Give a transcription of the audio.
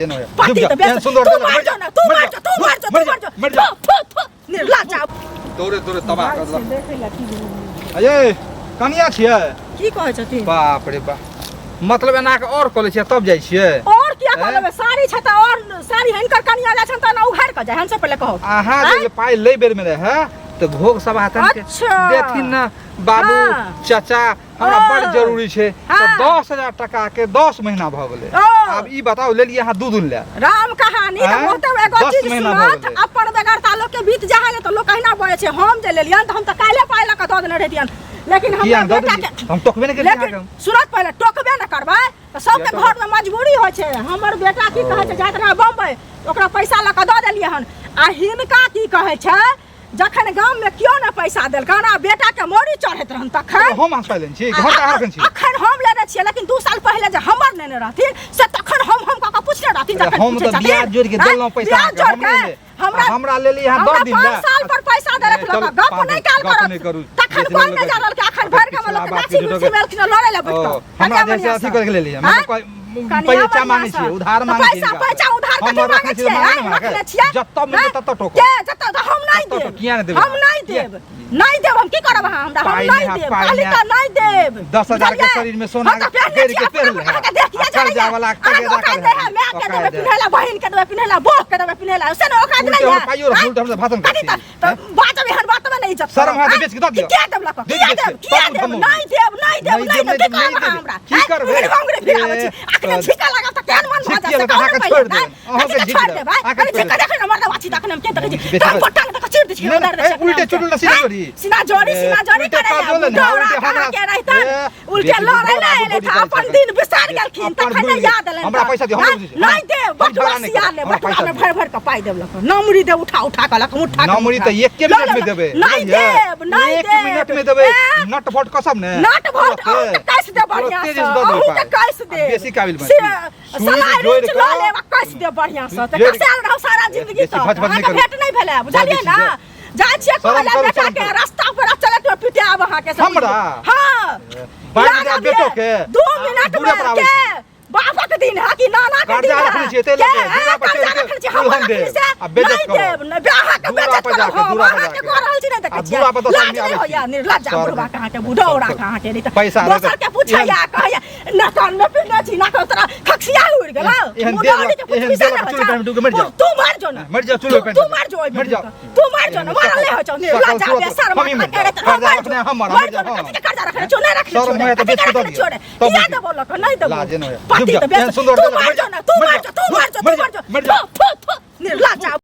पति तऽ बेस तू मर जो ना तू मर जो तू मर जो तू मर जो मर जा। थू थू निर्लज्ज आब दौड़े दौड़े तबाह कर देलक। देखै ला की भेलै। अये कनिया छियै की कहै छथिन बाप रे बाप मतलब एना के और कऽ लै छियै तब जाइ छियै और किया हैं? कऽ लेबै साड़ी छै तऽ और साड़ी हिनकर कनिया जाइ छनि तऽ ना उघारि कऽ जाइ हमसे पहिले कहू अहाँ जे पाइ लै बेर में रहै तऽ घोघ सब हाथन के अच्छा। देथिन ना बाबू हाँ। चाचा हमरा बड़ ओ। जरूरी छै तऽ हाँ। 10,000 टका के 10 महीना भऽ गेलै ओ। आब ई बताउ लेलियै अहाँ 2 दिन लए राम कहानी तऽ आँय? बहुते एगो 10 चीज महीना भऽ सुनत गेलै। अपन बेगरता लोक के बीत जाइ है ने तऽ लोक अहिना बजै छै हम जे लेलियन तऽ हम तऽ काल्हि पाइ लऽ कऽ दऽ देने रहितियन लेकिन किया हमरा दऽ बेटा देलियै? के हम टोकबे नहि केलियै लेकिन अहाँके सुनत पहिले टोकबे ने करबै तऽ सबके किया घर में मजबूरी होइ छै हमर बेटा की कहै छै जाइत रहै बम्बई ओकरा पैसा लऽ कऽ दऽ देलियै हन आ हिनका की कहै छै जखन गाम में केओ ने पैसा देलकन आ बेटा के मौरी चढ़ैत रहन तखन हम अहाँ पाइ लेने छी घर तऽ अहाँ रखने छी अखन हम लेने छियै लेकिन 2 साल पहिले जे हमर लेने रहथिन से तखन हम कऽ कऽ पूछने रहथिन अरे जखन हम पूछै तऽ छथिन ब्याज जोड़ि के आँय? देलहुँ पैसा ब्याज अहाँके, हम जोड़ि के नहि ले। हमरा हमरा लेली अहाँ हमरा 10 दिन पाँच लए। साल पर पैसा देलक चलू, लोक गप पाँच नहि दिन, काल गप नहि करत करू। तखन बेसी कोन लोक नहि जानल कि अखन भरि गाम पिछला लोक बात गाछी के बिरछी में एलखिन लड़ै लए बैठ ओ, कऽ हमरा जैसे अथी करके लेली आँय? मतलब कनिया पैसा मांगे बढ़िआँ छियै सँ। उधार तऽ मांगे छियै पैसा हिनका पैसा उधार हम कथी रखने मांगे छियै छियै मांगे आँय? ने अहाँके। रखने छियै जतऽ मिलतै आँय? ततऽ टोकब के जतऽ तऽ हम नहि ततऽ देब किया नहि देबै हम नहि किया? देब नहि देब हम की करब अहाँ हमरा हम पाइ नहि नहि है, देब पाइ खाली नहि तऽ नहि देब 10,000 के बुझलियै? शरीर में सोना हम तऽ पहिरने गड़ि छियै, के पहिर अपना ले। अहाँके देखिए आ जाइए। कर्जा वाला अहाँके तगेदा औकात कर नहि है, माय के औकात देबै है। पिन्है ला बहिन के देबै पिन्है ला बौह के देबै पिन्है ला से ने औकात उल्टे नहि हमर है पाइयो रख, आँय? उल्टे हमर भाषण कथी करै तऽ छी। तऽ बाजब एहन बात मे नहि इज्जत शरम करब, हैत तऽ आँय? बेच के दऽ दिअ। किया देब लऽ कऽ? बेच किया बेच देब के, किया तब देब हम नहि देब नहि देब नहि नहि देब, देब नहि की देब, करब नहि अहाँ देब। हमरा की आँय? करबै? उंगली उंगली फिराबै छी ए, अखने तऽ- झिका लागब तऽ केहन मन भऽ झिक्की जायत से तऽ कहू ने अहाँके पहिले छोड़ि देब। आँय? अहाँके कथी झिक छोड़ि देब। देब आँय? अहाँके कनि छोड़ि झिका देब। देखै ने मर्दवा छी तखन हम केहन देखै छी बेसी टांग पर टांग दऽ कऽ चीर दै छी नहि, उतारि दै छी नहि, उल्टे अपना चुटुल ना सीना आँय? जोड़ी। सीना जोड़ी ए, सीना जोड़ी उल्टे करैया काजो लेने, बुढ़ौरा उल्टे कहाँ हमरा- के रहितन ए, उल्टे बेटी लड़ै बुढ़ौरा लए एलै बुढ़ौरी तऽ करै अपन छै। दिन बिसरि गेलखिन अपन तखन भूलि नहि गेल। याद एलनि हमरा तऽ। पैसा दिअ, हम आँय? बुझै छी। नहि देब हम बटुआ झगड़ा नहि सिया करब। ले हमरा बटुआ पैसा मे दिअ। भरि भरि कऽ पाइ देब लऽ नमरी दे उठा उठा कऽ लऽ उठा कऽ नमरी उठा। तऽ एके लऽ मिनट में लऽ, देबै नहि बुझलियै? देब नहि एक देब मिनट में देबै एँ? नट भोट कसम ने नट भोट तुरते- अहूँ के कस दे बढ़िया तुरते से जे दऽ देबै अहूँ के पाइ। कस आ दे बेसी काबिल बन से छी। सलाइ जोड़ि रिंच कऽ- लऽ लेब आ कस दे बढ़िया से तऽ जोड़ि- कसायल रहू सारा जिंदगी बेसी तक भज भज नहि अहाँके करू। भेंट नहि भेलै बुझलियै जाइ ना छी, जाइ छियै शरम कहै लए करू, बेटा शरम के करू। रास्ता पर चलैत मे पिटायब अहाँके से हमरा? हँ बाजि लागब जायब बेटो ये, के? 2 मिनट दूरे मे पर आबै के छी। बापक दिन है कि नाना के दिन कर्जा है रखने छियै, ताहि लऽ के के, दूरा पर कर्जा चढ़ि के रखने छियै, हमर उलहन रखने देब, से आ बेइज्जत नहि करब। देब नहि अहाँके दूरा बेइज्जत पर करब जाके, हम दूरा पर अहाँके जाके। कऽ रहल छी नहि देखै आ छियै दूरा पर 10 लाज आदमी नहि आबै होइया छै। निर्लज्ज सर, बुढ़वा कहाँ के बुढ़ौरा कहाँ के नहि तऽ पैसा रहतै। दोसर के पूछैया कहैया ना कान में पिन्हने छी ना तोरा खक्सिया उड़ि गेलौ एहन मुडौरी देल- के पूछ एहन विषय देल नहि चूल्हे होइ पे डूब के मरि छै। जाओ। तू मर जो ना मरि जाओ, चूल्हे पे तू मर जो ओहिमे मरि जाओ। डूब के। तू मर जो ना मरल नहि होइ छौ निर्लज्ज सकल सूरत बेशर्म हमही मरि कहाँ के जाओ। रहतै, कर्जा मर रखने जो। हम मरब, मर मरि जो ना, जाओ, कथी के कर्जा रखने छौ नहि रखने शरम छौ होइया तऽ कथी बेच के के दऽ रखने दिअ। छौ रे? तब किया बुझियौ। देबो लऽ कऽ नहि देबो लाजे नहि होइया। पति डूब तऽ जाओ। एहन बेस सुन्दर तू देलक, मर मरि जो ना तू मरि मर जो तू मर जो तू मरि मर जो मरि जाओ। थू थू थू निर्लज्ज।